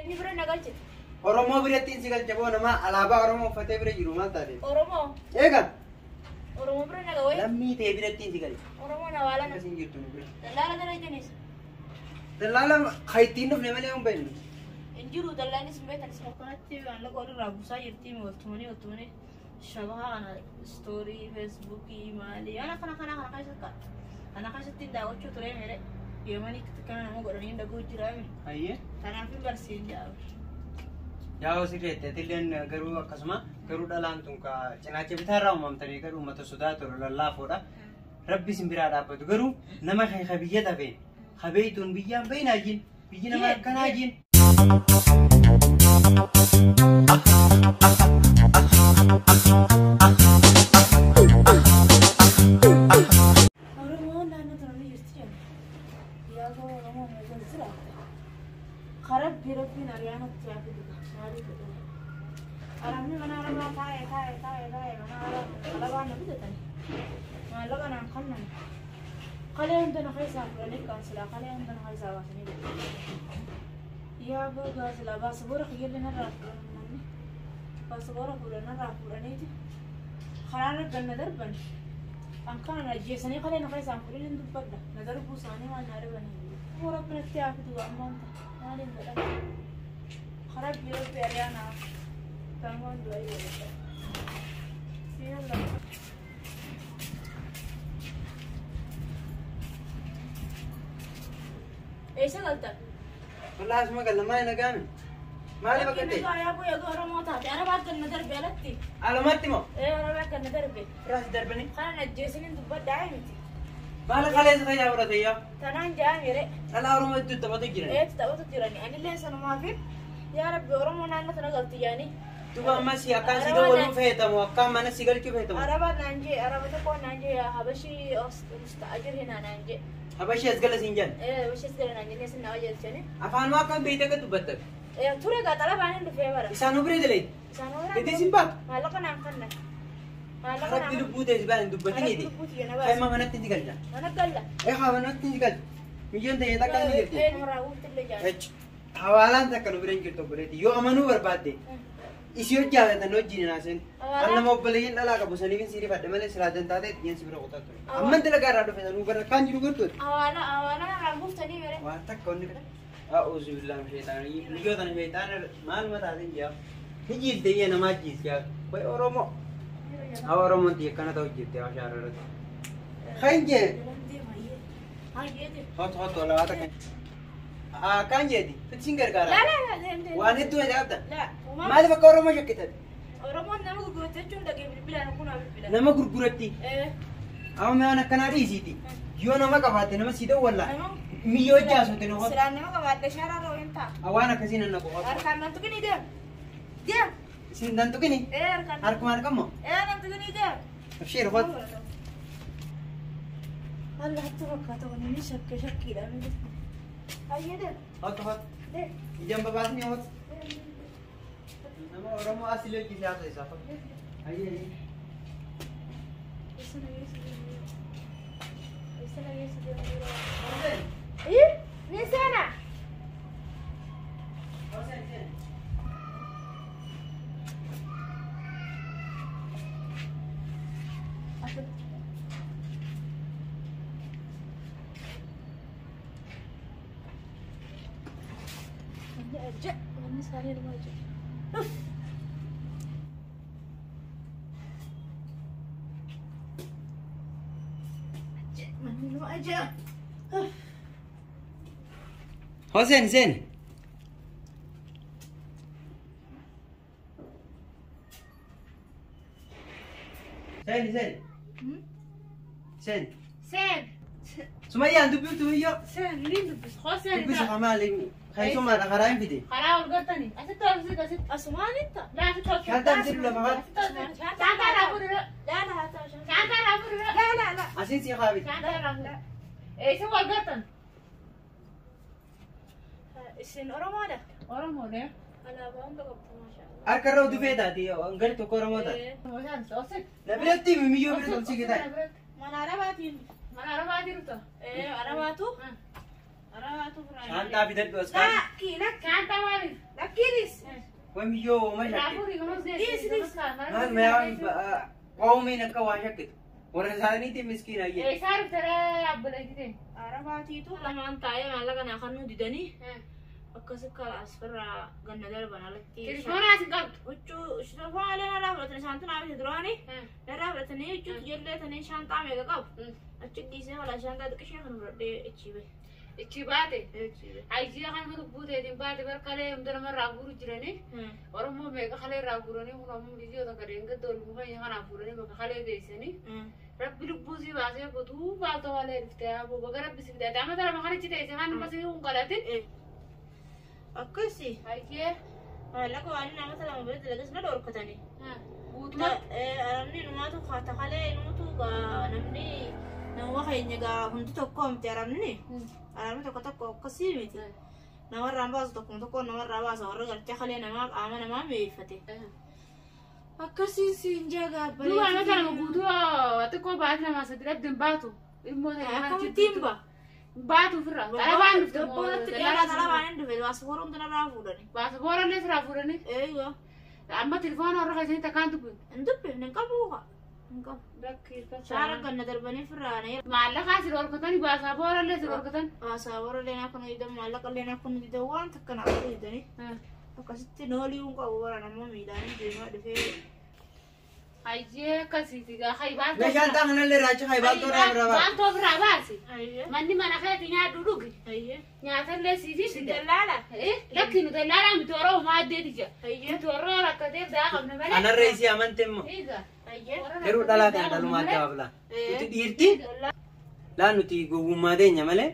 Inni bira na galchite. Oromoo biratti si galche boo nama alaabaa Oromoo uffatee bira jiru maal taate? Oromoo. Eegaa. Oromoo bira na gawe. Lammii ta'e biratti si galche. Oromoo na waala na. Akkasiin jirtu nu bira. Dallaala dala jenis. Dallaala kan ittiin dhufne malee hin beeknu. Hin jiru dallaanis hin beektan isin akkanatti maallaqa walirraa buusaa jirti waltumanii waltumanii shabaha kana istoorii feesbuukii maalii ana kana kana kana keessa kana keessatti hin daawwachuu ture mere deemanii kana nama godhanii hin dhaguu jira. Hayyee. Kanaaf hin barsiin jaa. Yaa sirreetti atilleen garuu akkasuma garuu dhalaan tun ka cinaacha bitaarraa uumamtanii garuu uummata sodaa tolu lallaafoodha. Rabbi isin biraa dhaabbatu garuu nama ka biyya tafeen kabeeytuun biyyaan bayinaa jin biyyi nama akkanaa jin. Oromoon naannoo tana ni jirti jenna. Yaa ga'u Oromoo meeshaa jiraate. Karabbi rabbiin ariyaanatti yaa fidu maaliif godhame. Arabni mana arabaa taa'ee taa'ee taa'ee taa'ee mana arabaa na bitatani. Maallaqa naan kennan. Qalee hunda na keessaa fudhanii kan silaa qalee hunda na keessaa baasanii jedhu. Yaa ga'u gaa silaa baasaboora kiyyallee narraa fudhan manni. Baasaboora fuudhan narraa fuudhaniiti. Karaa irra ganna darban. An kana na ajjeesanii qalee na keessaa fuudhanii hin dubbadha. Na darbuu isaanii waan na darbanii. Hoo rabbi natti haa fidu ammaan ta'a. Maaliin godhama? Karabbi rabbi ariyaanaa. Tangoon du'aa godhadha. Yalla. Eessa galta? Wallaahi asuma galla maali nagaame? Maali bakka ta'e? Nagaa yaa bu'ee Oromoo taate. Arabaa ganna darbe alatti. Alumatti moo? Ee Arabaa ganna darbe. Firaas darbanii? Kana na ajjeesanii dubbadhaa miti. Maali qaleessa fayyaa fudhate yaa? Tanaan ja'a mere. Dhalaa Oromoo hedduu taphatu jiran. Eetti taphatu jirani. Anillee sanumaafin yaa rabbi Oromoo naannoo tana galti jaanii. Duuba ammas akkaan si dawwaluu feetamu akkaan mana si galchuu feetamu. Araba naan jee araba tokko naan jee habashii musta'ajir hinaa naan jee. Habashii as gala siin jedhan. Ee habashii as gala naan jennee sin nama jechani. Afaan maa akkam beeyte akka dubbattan? Ee ture gaa xalabaan hin dhufee bara. Isaan biree dalee. Isaan biree. Gadi sin baatu. Maallaqa naan kennan. Maallaqa Rabbi lubbuu ta'e si baala hin dubbatiniiti. Rabbi lubbuu ta'e na baasa. Kaima manatti si galcha. Mana galla. Ee haa manatti si galcha. Miyyoon ta'e takka ni jirti. Ee namarraa guutillee jaalladha. Hawaalaan takka nu bira hin jirtu obboleetti. Yoo amanuu barbaadde isii hojjaatan wajjin hin haasa'in. Kan nama obboleeyyiin dhalaa qabu saniif hin siirifadhe malee silaa dantaa ta'e xiyyan si bira qotaa ture. Amman dalagaa irraa dhufe sanuu bara kaan jiru gartuuti. Hawaala hawaala narraa guuftanii mere. Waan takka wanni A'uuzu billaahi min shayxaanii. Miyyoo tana shayxaana maaluma taateen jaa. Ni jiilte iyya namaa jiis yaa. Way Oromoo. Haa Oromoon xiyya akkana ta'u jirti haa shaara irratti. Kan jee. Hot hot wala waa takka. Kan jeeti. Fitti sin gargaara. La la la deem deem. Waan hedduu ajaa'ibda. La. Maaliif akka Oromoo shakkitan? Oromoon nama gurguratte jechuun dhagee bilbilaan kun bilbila. Nama gurguratti. Ee. Amma waan akkanaa dhiisiiti. Yoo nama qabaatte nama si dawwalla. Miyyoo jaasoote nu hot. Silaan nama qabaadhe shaaraa irra wayin ta'a. Waan akkasii nan naqu hot. Harkaan nan tuqini deem. Deem. Isin nan tuqini? Ee harkaan. Harkuma harkammoo? Ee nan tuqini deem. Abshiir hot. Allah hattu fakkaata kun inni shakke shakkiidha. Hayyee deem. Hot hot. Deem. Ijaan babaasni hot. Nama Oromoo asii hojii siyaasa isaa hot. Hayyee hayyee. Eessa na geessu deemu? Eessa na geessu deemu? Ih, ni seena. Wanni aja, wanni isaanii nama aja. Uff. Aja, manni nama aja. Uff. Hoseen seen. Seen seen. Seen. Seen. Sumayyaan dubbiftu miyyoo. Seen, ni dubbis. Hoseen. Dubbisa maali? Kaisumaadha karaa hin fide. Karaa ol galtanii. Asitti ol asitti asitti. Asumaan itta. Laa asitti ol. Shaantaan siru lafa kaatu. Shaantaa irraa fuudhu. La la haa ta'u. Shaantaa irraa fuudhu. La la la. Asiin si haabiti. Shaantaa irraa fuudhu. Isin wal galtan. Isin Oromoodha? Oromoodha. Alaabaa hunda qabdu maashaallah. Harka irra utuu feetaati gari tokko Oromoo taate. Na biratti miyyoo bira tolchii gitaa. Mana Arabaatiin. Mana Arabaatiin dhufta. Ee Arabaatu. Arabaatu biraa. Shaantaa fidadhu as kaa'e. Lakki lakki. Shaantaa maaliif? Wamiyyoo ooma shakke. Raafurii gamas geesse. Maal mayyaa qoomiin akka waa shakkitu. Warra isaaniitiin miskiina ayyee. Eessaa dhuftee abboleetti? Arabaatiitu lamaan taa'ee maallaqa naa kan nu didanii akkas akka asirraa ganna darban alatti. Telefoona as hin qabdu. Huccuu telefoona illee narraa fudhatanii isaantu naa bite duraanii narraa fudhatanii huccuu ijoollee tanii shaanxaa meeqa qabu. Achi dhiisee walaa shaanxaa xiqqishee kan fudhadhee achi bahe. Ichi baate. Achi bahe. Ayyee kan lubbuu teetiin baate barkalee hunda namarraa guuru jiranii. Oromoo meeqa kalee irraa guuranii kun ammoo biyyoota takka deengatti ol buufanii kanaa fuudhanii bakka kalee geessanii. Rabbi lubbuu si baasee guutuu baatoo malee dhuftee haa baga rabbi si fidate amma tara makana achi teesse kan nama si hin qalatin. Akkasi Ayyee maallaqa waan nama lama bira dalagas na dhorkatanii. Guutumatti. Arabni numaatu takalee nutu namni nama keenya gaa hundi tokko miti arabni. Arabni tokko tokko akkasii miti. Namarraan baasu tokkuma tokko namarraa baasa warra gartee kalee namaa qaama namaa mi'eeffate. Akkasiin siin jee gaabbalee. Duuba nama tara guutuu xiqqoo baate namaa sadi dhabde hin baatu. Ilmoo ta'e Akkamittiin ba? Baatu ofirraa. Xalabaan dhufte. Gabboonatti dhiyaata xalabaan hin dhufe baasfoora hunda narraa fuudhani. Baasaboorallee sirraa fuudhanii. Eeyyoo. Amma telefoona warra keessanii takkaan dubbin. Hin dubbifne hin qabu haa. Hin qabu. Shaara ganna darbanii firraanee. Maallaqaa sirra horkatanii baasaboorallee sirra horkatan. Baasaboora leenaa kun didan maallaqa leenaa kun didan waan takka naa didanii. Akkasitti noolii hin qabu bara nama miidhaan deemaa dhufee. Ayyee akkasiiti gaa hayi baatoo. Meeshaan xaa kanallee raacha hayi baatoo irraa bira ba'a. Baatoo ofirraa baasi. Ayyee. Manni mana keetti nyaadhu dhugi. Ayyee. Nyaatallee siifii fida. Dallaala. Lakki nu dallaalaa miti Oromoo maaddeeti jira. Ayyee. Miti Oromoo rakkateef daa qabna malee. Anarra isii amante immoo. Egaa. Ayyee. Garuu dhalaa ta'an dhalumaa adda baafla. Nuti dhiirti laa nuti gowwummaa teenya malee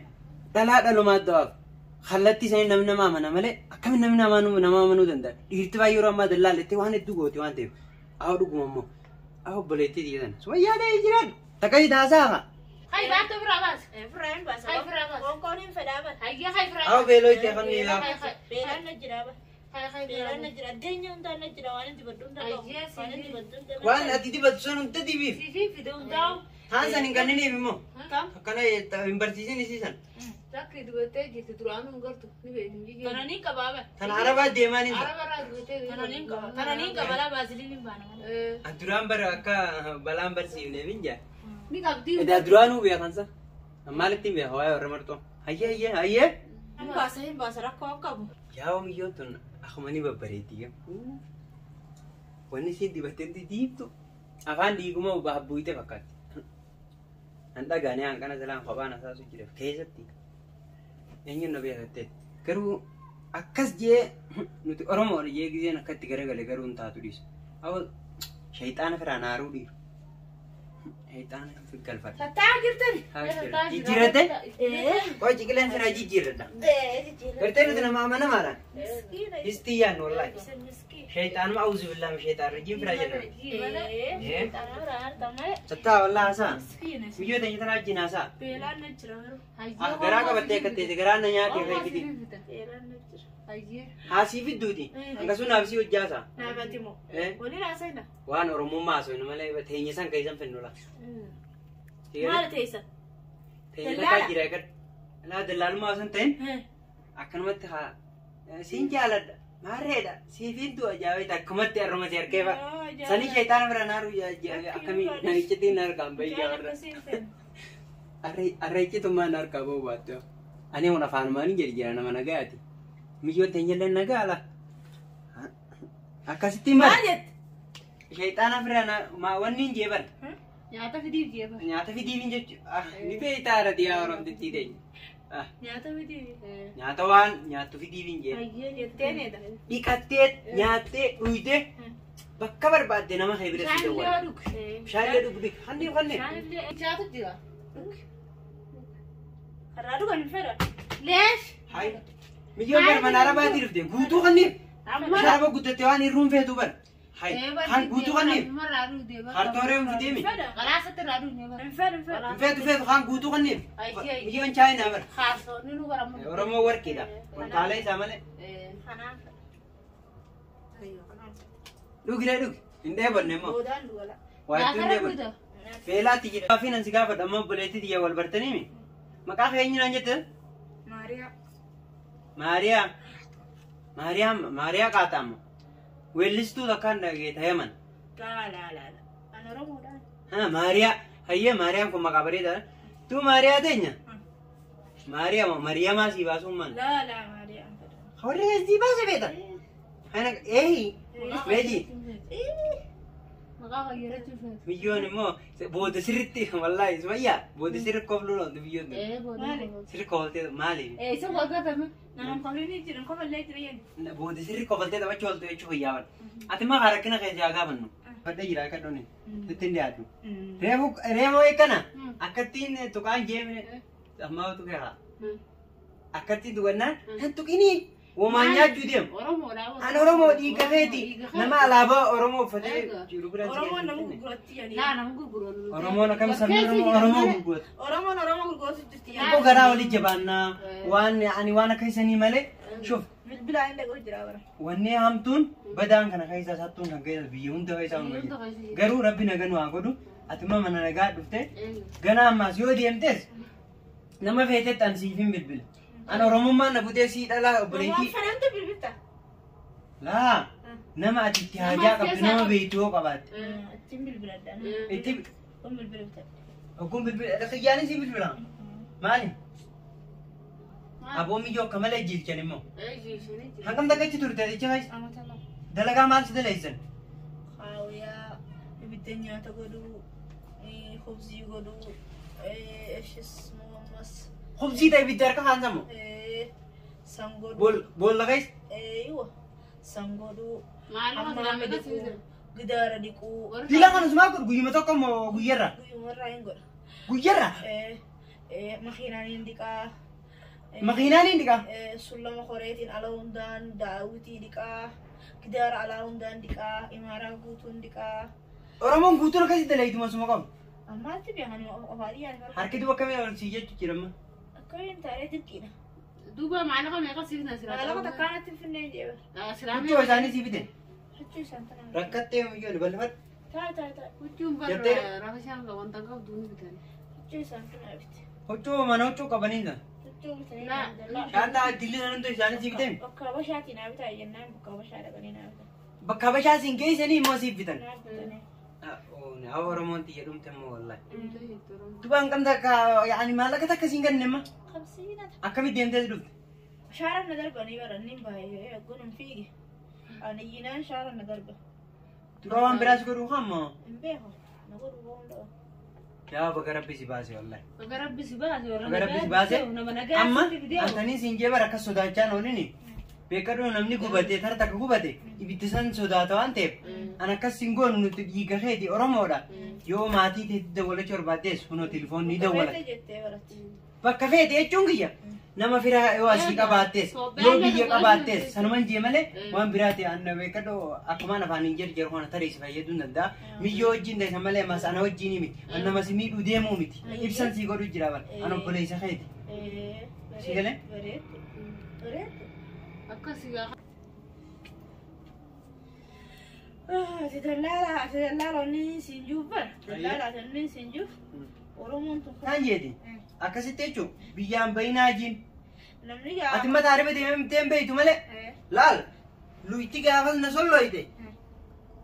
dhalaa dhalumaa adda baaf. Kallattii isaanii namni nama amana malee akkamiin namni nama amanuu danda'a? Dhiirti baay'ee yeroo ammaa dallaallettee waan hedduu gooti waan ta'eef. Haa dhuguma immoo. Haa obboleettii dhiiran. Sumayyaa ta'ee jiran. Takka taasaa haa. Hayi baatoo ofirraa baasi. Firraa hin baasa. Hayi firraa baasi. Qoonqoon hin fedhaa bara. Hayyee hayi firraa Haa beeloo itti afaan ni laa. Beelaan na jira bara. Hayi hayi Beelaan na jira. Addeenyaa hundaa na jira. Waan inni dibadhu hundaa qabu. Ayyee, Waan inni dibadhu hundaa. Waan ati dibatu sun hunda dibiif. Siifii fide hundaa'u. Haan san hin kanniniif immoo. Kam? Akkana hin barsiisin isiisan. Lakki dubartee jirti duraanuu hin gartu ni beekni jijjiirra. Tananiin qabaa bara. Tana arabaa deemaa ni ta'a. Arabarraa dubartee Tananiin qaba. Tananiin qaba laa baasiliin hin baana malee. An duraan bara akka balaan barsiifneef hin jaa. Ni qabdi. Edaa duraanuu beekansa. Maalitti hin beeka waa'ee warra marxoo. Hayyee hayyee hayyee. Hin baasa hin baasa rakkoo hin qabu. Yaa miyyoon tun akkuma ni babbareetti. Wanni isiin dibattee diibtu afaan dhiiguma habbuuyite fakkaatti. An dhagaanee hanqana salaan kophaan asaasu jira keessatti. Eenyuun na beekattee. Garuu akkas jee nuti Oromoodha jee gizeen akkatti garagale garuu hin taatu dhiisu. Awwa shayxaana firaa naaruu dhiiru. Shayxaana galfadha. Tattaa jirtani. Jijjiirrate? Qoy ciqileen firaa jijjiirradha. Ee jijjiirra. Gartee nuti nama amanamaadha. Miskiina. Histii yaannu wallaahi. Isin miskiina. Shayxaanuma awuzu billaahi shayxaan rajiin firaa jenna. Ee shayxaana biraa argamee. Sattaa wallaahi haasaa. Miskiina. Biyyoota eenyu tanaa wajjin haasaa. Beelaan na jira garuu. Ah garaa qabattee akka teesse garaa na nyaatee fayyaditi. Beelaan na jira. Hayyee. Haasii fidduuti. Akkasuma naaf sii hojjaasaa. Naafati moo. Waliin haasa'ina. Waan Oromummaa haasofnu malee teenya san keessan fennu laa. Maal teessa? Teenya takkaa jira eeggadhu. Laa dallaalummaa osoo hin ta'in akkanumatti haa siin jaaladha. Maarreedha. Siifiin du'a jaawee akkumatti har'uma si harkee fa'a. Sanii shayxaana bira naaru akkamii namichittiin na harkaan bahii jaawarra. Arra iccitummaa na harkaa bahuu baattu. Ani kun afaanumaan hin jedhi jira nama nagayaati. Miyyoon teenyallee nagaa laa. Akkasittiin Maal bara. jette? Shayxaana bira wanni hin jee bara. Nyaata fidiif jeeba. Nyaata fidiif jechuudha. Ni beektaa irratti yaa Oromtittii teenya. Nyaata fidiif. Nyaata waan nyaattu fidiif hin jee. Hayyee jettee neeta. Dhiqattee nyaattee dhuyitee bakka barbaadde nama kee bira si Bishaan illee dawwala. dhugi. Bishaan illee dhugu bika. Hanni hanni. Bishaan illee bishaatu jira. Karaa dhugan hin fedhan. Leesh. Hayi. Miyyoon bara mana arabaatii dhufte guutuu kanniif. Amma Sharaba guddatte waan hirruun feetu bara. Hayi. Kan guutuu kanniif. Marraa dhugi deema. Hartooree hin fideemi. fedhan. Qalaasatti irraa dhugi deema. Hin fedhan fedhan. Hin feetu feetu kan guutuu kanniif. Ayyee. Miyyoon chaayinaa bara. Haasofni nu bara amma. Oromoo warqiidha. Wantaalee isaa malee. Kanaaf. Ayyoo kanaaf. Dhugi dhugi. Hin dheebonne immoo. Boodaan duwala. Waa hedduu hin dheebonne. Beelaatti jira. Gaaffii nan si gaafadha amma obboleettii tiyya wal bartaniimi. Maqaa kee eenyu naan jette? Maariyaa. Maariyaa. Maariyaa Maariyaa qaata amma. Weellistuu takkaan dhageeta Yaman. Laa laa laa. An Oromoodhaan. Ha Maariyaa. Hayyee Maariyaan kun maqaa bareedaadha. Tuu Maariyaa teenya. Maariyaa moo Mariyamaa sii baasuun maal? Laa laa Maariyaan fedha. Warri sii baase beeta. Kana eehi. Meeji. Maqaa fayyadachuu feetu. Biyyoon immoo booda sirritti wallaahi sumayyaa booda sirri kofluu loontu biyyoon tun. Ee booda. Sirri kofaltee maali? Ee isa waggatame. Nama koflinii jiru kofallee jira jenni. Booda sirri kofaltee taphachuu ooltu jechuu fayyaaban. Ati maa rakkina keessa haa gaafannu. Fadhee jira akka dhonni. Sitti hin dhiyaatu. Reefu reefu eeggana. Akkattiin tuqaan jeemne ammaa tuqee haa. Akkattiin tuqannaan kan tuqinii womaan nyaachuu deemu. Oromoodha. An Oromoo dhiiga keeti. Nama alaabaa Oromoo uffatee jiru biraan si Oromoon nama geessu. gurguratti jedhanii. Laa nama gurguru. Oromoon akkam sabni Oromoo Oromoo gurguratu. Oromoon Oromoo gurguratu jirti. Xiqqoo garaa olii jabaannaa waan ani waan akka isanii malee shuf Bilbilaan hin dhaga'u jira bara. wanni hamtuun badaan kana keessa sattuun kan keessa biyya hunda keessa hunda jira. Garuu rabbi nagaa nu haa godhu ati immoo mana nagaa dhufte ganaa ammaas yoo deemtes nama feetetti an siif hin bilbila. An Oromummaan na butee sii dhalaa Waan obboleettii. fedhamtu bilbilta. Laa nama ati itti haajaa qabdu nama beektu yoo qabaatte. Ittiin bilbiladha. Itti Kun bilbilta. ogguun bilbila xiyyaanis si bilbila. Maali? Aboo miyyoo akka malee jiilchan immoo. Ee jiishanii jira. Hangam takkachi turte aticha keessa? Amata lama. Dalagaa maal si daleessan? Haawiyaa ibidda nyaata godhuu, khubzii godhuu, ishis muammas, Khubzii ta'e ibidda harka kaansamu. san godhuu, Boolla keessa? eeywa san godhuu, Maal hammaama nama dhiquu, gidaara dhiquu, Dila kanas maal godhu guyyuma tokko moo guyyarra? guyyumarraa hin godha. Guyyarra? Makiinaan hin dhiqaa. Makiinaan hin dhiqaa? Sullama koreetiin ala hundaan daawwitii dhiqaa, gidaara alaa hundaan dhiqaa, imaaraa guutuun dhiqaa. Oromoon guutuun akkasii dalayduma suma qabu. Ammaatti beekan qofaa dhiyaate. Harki duba akkamii ol sii jechuu jira amma. Akkamiin taaree dirqiidha. Duuba maallaqa meeqa siifna silaa? Maallaqa takkaanatti finfinnee jee bara. Silaa Huccuu isaanii sii bite. Huccuu isaan tana. Rakkattee miyyoo balfadhu. Taa taa taa. Huccuun bar Jettee- rafashaan wanta qabdu ni bitan. Huccuu isaan tana bite. Huccuu mana huccuu qabanii dha. Huccuu bitanii Laa. naa bitan. Shaantaa dilli sanantu isaanii sii bite. Bakka Habashaatii naa bitaa jennaan bakka Habashaa dhaqanii naa bitan. Bakka Habashaa siin geessanii immoo siif bitan. Naa bitanii. Haa Oromoon xiyya dhumte immoo wallaahi. Duba hangam takka yaani maallaqa takka siin ganne amma Qabsiinata. akkamitti deemtee dhufte? Shaara na darbanii bara inni baay'ee gunuun fiige. Ani iyyinaan shaara na darba. Dura waan biraas godhuu hamma. Hin beeku. Na godhu waan dha'a. Yaa baga rabbi si baase wallaahi. Baga rabbi si baase warra Baga rabbi si baase. nama nagaa Amma sitti fidee antanii siin jee bara akkas sodaachaa oolini. Beekadhu namni gubate tara takka gubate ibiddi san sodaata waan ta'eef an akkas siin goonu nuti dhiiga keeti Oromoodha. Yoo maatii teetti dawwalachuu barbaaddes kunoo telefoonni ni dawwalata. Feete jettee baratti. Bakka feete jechuun kiyya nama fira yoo asii qabaattees yoo biyya qabaattees sanuman jee malee waan biraa ta'e anna beekadhu akkumaan afaan hin jedhu jedhu kana tarii si fayyaduu hin danda'a. Miyyoo wajjin ta'e malee ammas ana wajjin miti an nama si miidhuu deemuu miti ibsan sii godhu jira bara an obboleessa keeti. Si galee? Bareeddu. Bareeddu. Akkasii gaafa. Ati dallaala ati dallaala onni siin juuf bara. Dallaala ati onni siin juuf. Oromoon tun Kaan jeeti akkasitti jechuun biyyaan bayinaa jiin namni ati gaafa. mataa riba deemtee beeytu malee laal luyti gaafas na solloyte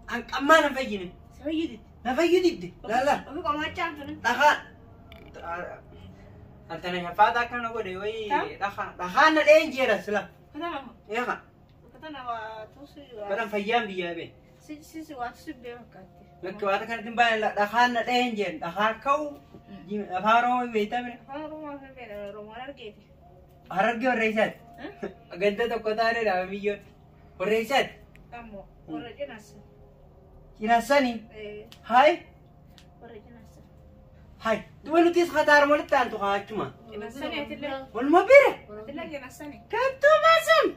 an qammaa na fayyine Si fayyaditti. na fayyididde laala. Ofi qomaachaan tun. Dhakaan. Antana shafaata akkana godhe wayi Ta? dhakaan dhakaan na dheen jeera sila. Katama. Eeqa Katana waa tuusi waa. baran fayyaan biyyaa bee. Si si waa tuusi bee fakkaatti. Lakki waata kanatti hin baane dhakaan na dheen jeen dhakaan ka'u afaan Oromoo beektaa mire. Afaan Oromoo afaan beela Oromoon argeeti. Harargee warreessaati. Ganda tokko taanee dhaaba biyyoon. Warreessaati. Ammoo warra cinaasa. Cinaassanii. Haay Warra cinaasa. haay duba nutis kataar walitti aantu kaachuma. Cinaasanii atillee. Waluma bira. Atillee cinaasanii. Kattuu baasan.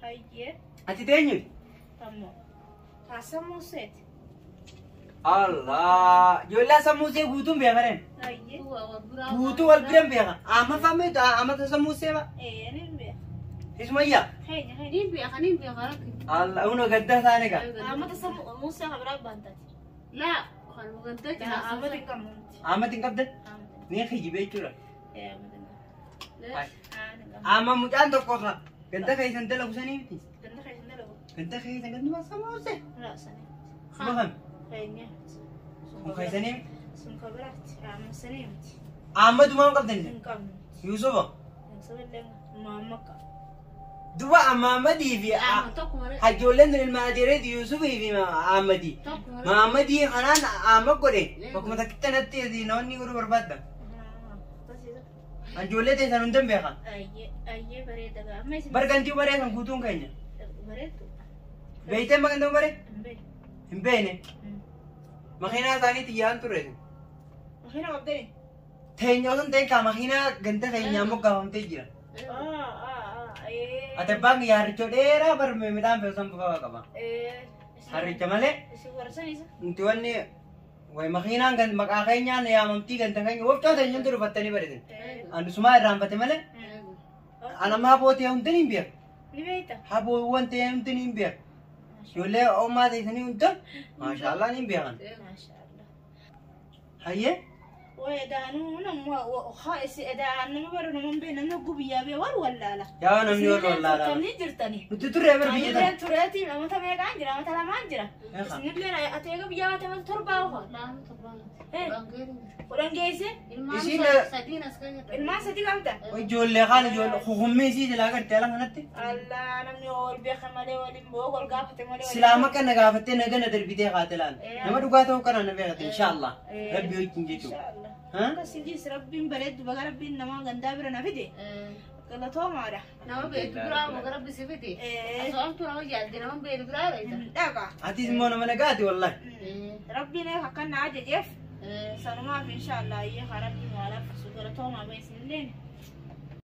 Hayyee. Ati teenyuti. Ammoo. Taasamuu seeti. Allah. Ijoollee sammuu see guutuun beekareen. Hayyee. Guutuu wal biran beeka. Amma faamee amma sammuu seema. Ee ni beeka. Ismayyaa. Keenya keenya. Niin beeka niin beeka rakki. Allah uno gadda taane gaa. Amata sammuu Muusaa kabiraa baantaati. Laa kan ganda Amata cinaa. hin qabnu nuti. Amati hin qabdan. Amata. Ni kijibee jechuudha. Ee amata hin qabnu. Amma mucaan tokko haa ganda keessan dalagu sanii miti. Ganda keessa dalagu. Ganda keessa ganduma samoose. Laa sanii. Suma kam? Keenya. Kun keessanii Sun ka biraati. Amma sanii miti. Ahmadumaa hin qabdan. Hin qabnu. Yuusufa. Saballee maamma qaba. Duba Ahmadii fi Amma tokko malee. Ijoolleen tun ilma adeereeti Yuusufii fi Ahmadii. Tokko malee. Mahammadii kanaan Ahmad godhe bakkuma takkitti natti namoonni godhuu barbaadda. Ijoollee teessan hundan beekan. Ayyee ayyee bareeda gaa. Amma isin Bargantii baree kan guutuun keenya. bareedu. Beeytee magantuu baree? Hin beeku. Hin beekne. Makiinaa isaanii xiyyaan turre. Makiina qabdanii? Teenya osoo hin ta'in kaa makiinaa ganda keenyaa moggaafamtee jira. Ati abbaan kiyya harrichoo dheeraa barme midhaan fe'usan bu'aa qaba. Harricha malee Isin warsan isa? nuti wanni wayi makiinaan gan maqaa keenyaan yaamamtii ganda keenya wofcoo teenyuun dhufattanii bareedan. Ani sumaa irraanfate malee ana amma haboo ta'e hundin hin beeku. Ni beekta? Haboowwan ta'e hundin hin beeku. Ijoollee omaa ta'isanii hunda maashaallah ni beekan. Maashaallah. Hayyee Edaanuu nama haa isi edaan nama bara nama hin beekne namni gubiyyaa bee wal wallaala. Yaa namni wal wallaala. Kamni jirtani. Nuti turre bar biyya Anilleen tana. tureeti namoota meeqaan jira namoota lamaan jira. Eeqa. Isinilleen ati eega biyyaa baate mata torbaa ofa. Laanu torbaan. Eh. Kudhan geeru jira. Kudhan geesse Ilmaan Isiin sadiin as kan jirtu. ilmaan sadii qabda. Ijoollee kaan ijoollee hukummii isii silaa gartee ala kanatti. Allah namni wal beeka malee waliin boo wal gaafate malee. waliin- Silaa makka na gaafattee naga na darbitee kaate laal. Eh. Nama dhugaa ta'uu kana na beekate inshaallah. Eh. Rabbi wajjin jechuudha. Inshaallah. Ha? Akkasinis rabbiin bareeddu baga rabbiin nama gandaa bira na fide. Galatoomaadha. Nama beektu biraa moo gara bisi fiti. Eh. Osoo amtuu nama jaalti nama beektu biraa dha. Dhaqa. Atis immoo nama nagaati wallahi. Rabbiin akka na ajajeef sanumaaf inshaallah ayyee haa rabbiin waa laffisu galatoomaa beesinilleen.